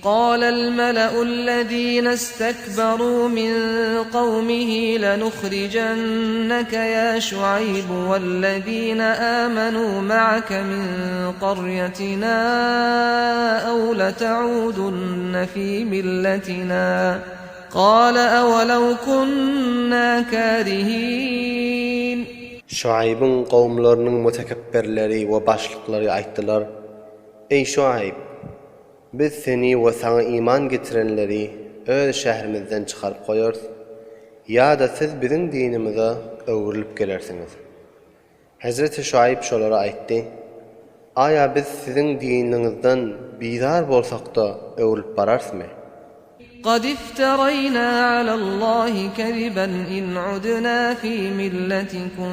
Galal meleu'llezine istekberu min kawmihi lenuhrijenneke ýa Şuaýbu wellezine amenu ma'ake min qarýatina ew lete'udunne fi milletina. Gale ewelew kunna karihin. Şuaýbyň kowumlarynyň mutekepbirleri we başlyklary aýtdylar, Eý Şuaýb! Biz seni we saňa iman getirenleri öz şährimizden çykaryp goýarys, ýa-da siz biziň dinimize öwrülip gelersiňiz. Hezreti Şuaýb şolara aýtdy, Aýa biz siziň diniňizden bizar bolsak-da öwrülip bararysmy? Kad iftaraýna alallahi keziben in udna fi milletikum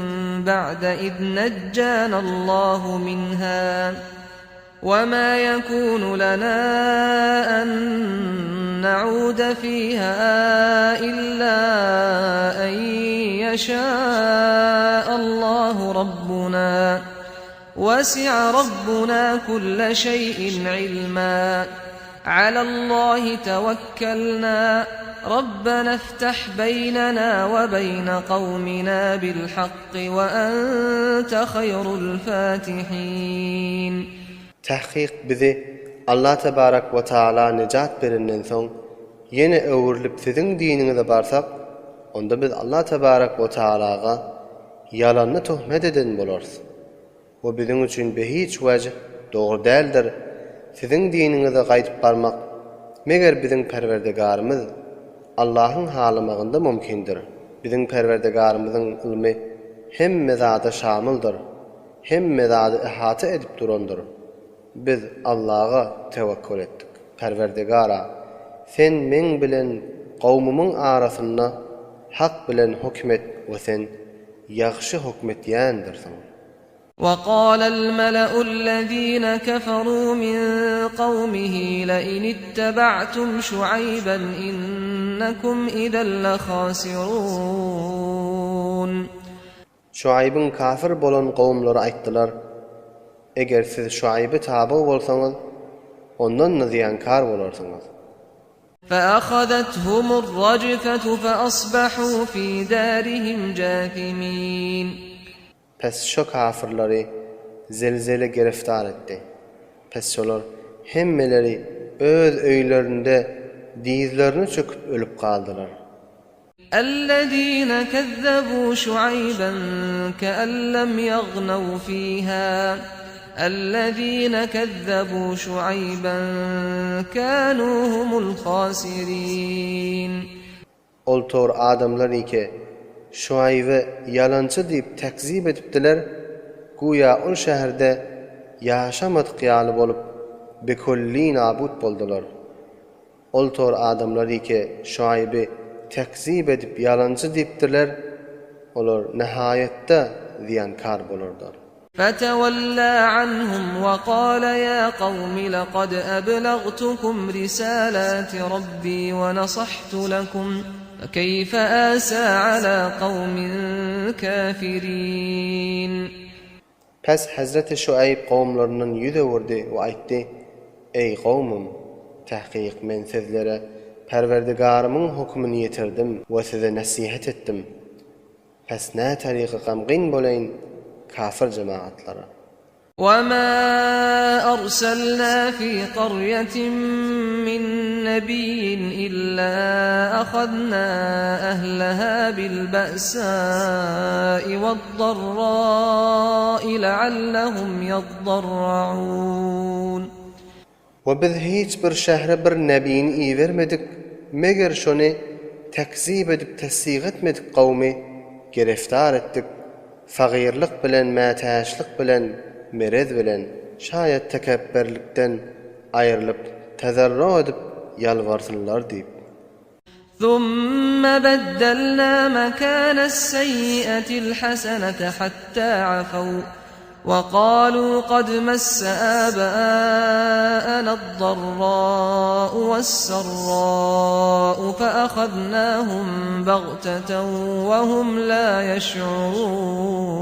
ba'de iz nejjanallahu minha. Wema ýekunu lena en na'ude fiha illa en ýeşâ'allahu rabbuna. Wesi'a rabbuna kulle şeý'in ilma. Alallahi tewekkelna. Rabbena iftah beýnena we beýne kawmina bil hakki we ente haýrul fatihin. Tahkyk bizi Allah tebarek we taala nejat berenden soň ýene öwrülip siziň diniňize barsak, onda biz Allah tebarek we taalaga ýalanny töhmet eden bolarys. We biziň üçin behiç wejh dogry däldir, siziň diniňize gaýdyp barmak meger biziň Perwerdigarymyz Allahyň halamagynda mümkindir. Biziň Perwerdigarymyzyň ylmy hemme zada şamyldyr, hemme zady ihata edip durandyr. Biz Allaga tewekkül etdik. Perwerdigara, Sen meň bilen kowmumyň arasynda hak bilen höküm et we Sen ýagşy höküm etýändirsiň. وَقَالَ الْمَلَأُ الَّذِينَ كَفَرُوا مِنْ قَوْمِهِ لَئِنِ اتَّبَعْتُمْ شُعَيْبًا إِنَّكُمْ إِذًا لَخَاسِرُونَ. Şuaýbyň kafir bolan kowumlary aýtdylar, Eger siz Şuaýby tabyg bolsaňyz, ondan-da zyýankar bolarsyňyz. فَأَخَذَتْهُمُ الرَّجْفَةُ فَأَصْبَحُوا فِي دَارِهِمْ جَاثِمِينَ. Pes şo kafyrlary zelzele giriftar etdi. Pes şolar hemmeleri öz öýlerinde dyzlaryna çöküp ölüp galdylar. Ellezine kezzebu Şuaýben ke'en lem ýagnew fiha Ellezine kezzebu Şuaýben kanu humul hasirin. Ol tor adamlar ike Şuaýby ýalançy diýip tekzip edipdiler, güýä ol şäherde ýaşamadyk ýaly bolup bikülli nabut boldular. Ol tor adamlar ike Şuaýby tekzip edip ýalançy diýipdirler, olar nihaýatda zyýankar bolarlar. Fetewella anhum we gale ýa kawmi lekad eblagtukum risalati Rabbi we nasahtu lekum, fekeýfe asa ala kawmin kafirin. Pes hezreti Şuaýb kowumlaryndan ýüz öwürdi we aýtdy, Eý, kowumym! Tahkyk men sizlere Perwerdigarymyň hökümini ýetirdim we size nesihat etdim. Pes näterygy gamgyn bolaýyn kafir jemagatlara. وَمَا أَرْسَلْنَا فِي قَرْيَةٍ مِّن نَّبِيٍّ إِلَّا أَخَذْنَا أَهْلَهَا بِالْبَأْسَاءِ وَالضَّرَّاءِ لَعَلَّهُمْ يَضَّرَّعُونَ. We biz hiç bir şähre bir nebini ibermedik, meger şony tekzip edip tesdik etmedik kowmy gereftar etdik, fagyrlyk bilen mätäçlik bilen merez bilen, şaýat tekepberlikden aýrylyp tezerro edip ýalbarsynlar diýip. ثُمَّ بَدَّلْنَا مَكَانَ السَّيِّئَةِ الْحَسَنَةَ حَتَّى عَفَوْا وَقَالُوا قَدْ مَسَّ آبَاءَنَا الضَّرَّاءُ وَالسَّرَّاءُ فَأَخَذْنَاهُمْ بَغْتَةً وَهُمْ لَا يَشْعُرُونَ.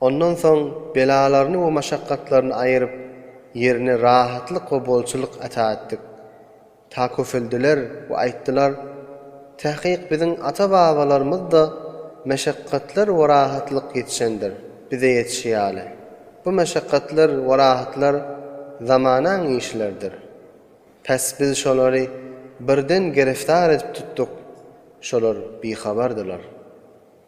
Ondan soň belalaryny we maşakgatlaryny aýyryp. ýerine rahatlyk we bolçulyk ata etdik. Ta köpeldiler we aýtdylar, Takyk biziň ata-babalarymyz-da meşakgatlar we rahatlyk ýetişendir, bize ýetişi ýaly. Bu meşakgatlar we rahatlar zamanaň işleridir. Pes biz şolary birden gereftar edip tutduk, şolar bihabardylar.